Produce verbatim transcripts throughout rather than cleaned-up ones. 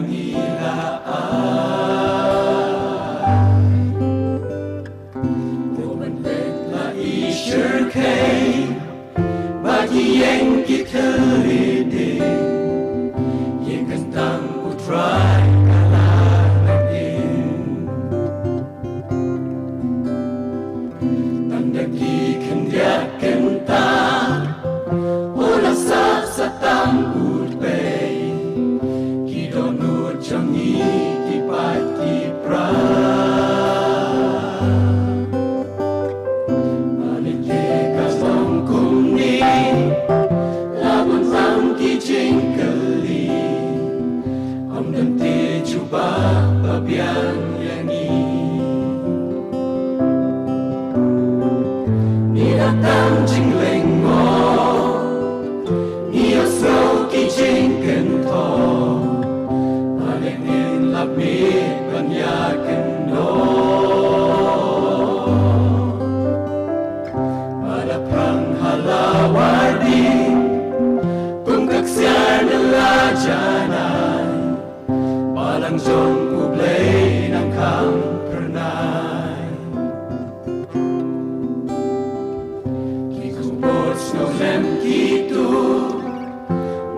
ngi la ai. Ko ban peit la i shyrkhei bad ki ïing ki thylliej, ïing kyntang U Trai ka la nang im. Tang da ki khyndiat kynta u la sah sa tam u dei, ki dohnud jong ngi ki pait ki pra. Balei te ka long kumne, la bun tang ki jingkylli, ym don te jubab ba biang ïa ngi. Ngi la tang jinglyngngoh, ngi ïohsngew ki jingkynthoh, balei ngin lap miet ban ïakynduh? Ba la phrang ha la Warding kum ka ksiar na la janai, Balang jong U Blei nang kham phyrnai. Ki khubor sngewlem kito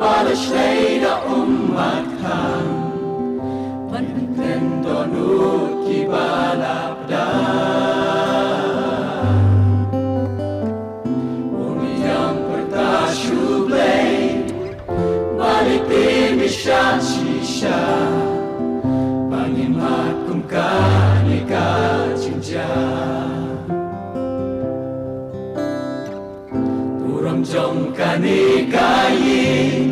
ba la shlei da ummat khan, ban pynkhlaiñ dohnud kiba la pdeng. Bun ïam pyrta shu Blei, balei te me shah shisha, ba ngim mad kum kane ka jingjia. Burom jong kane ka ïing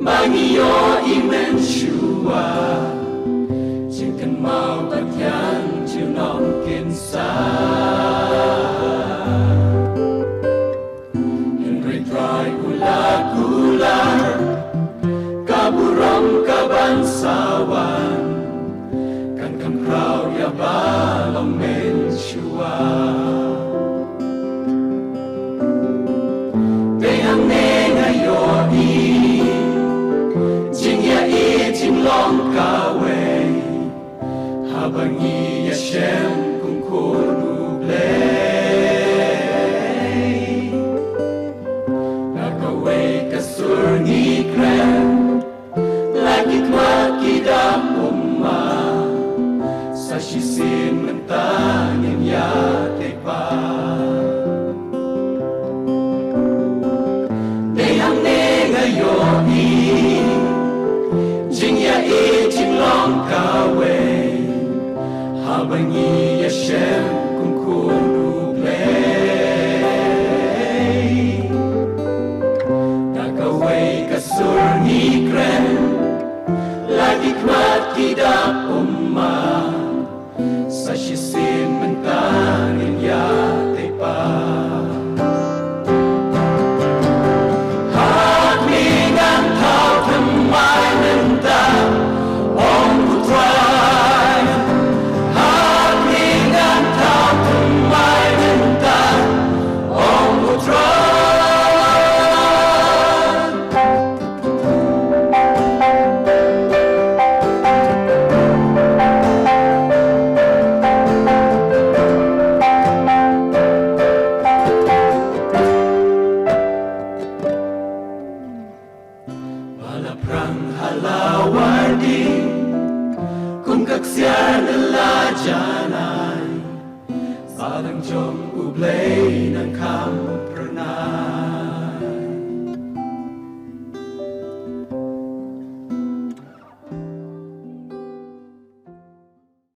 ba ngi ïohi mynshuwa, jingkynmaw ba thiang junom kin sah. Hynrei Trai u la kular, ka burom kaban sa wan kan kham khraw ïa ba long mynshuwa. Te hangne nga ïohi jingïaieit jinglong kawei, haba ngi ïashem kum khun U Blei. Na kawei ka sur ngi kren, la ki khmat ki dap ummat, sa shisien mynta ngin ïateipah. Dei hangne nga ïohi jingïaieit jinglong kawei, haba ngi ïashem kum khun U Blei. Na kawei ka sur ngi kren, la ki khmat ki dap ummat, sa shisien mynta ngin ïateipah. Hangne ngan thaw thymmai mynta, ong U Trai. Hangne ngan thaw thymmai mynta, ong U Trai. Ba la phrang ha la Warding kum ka ksiar na la janai, Balang jong U Blei nang kham phyrnai.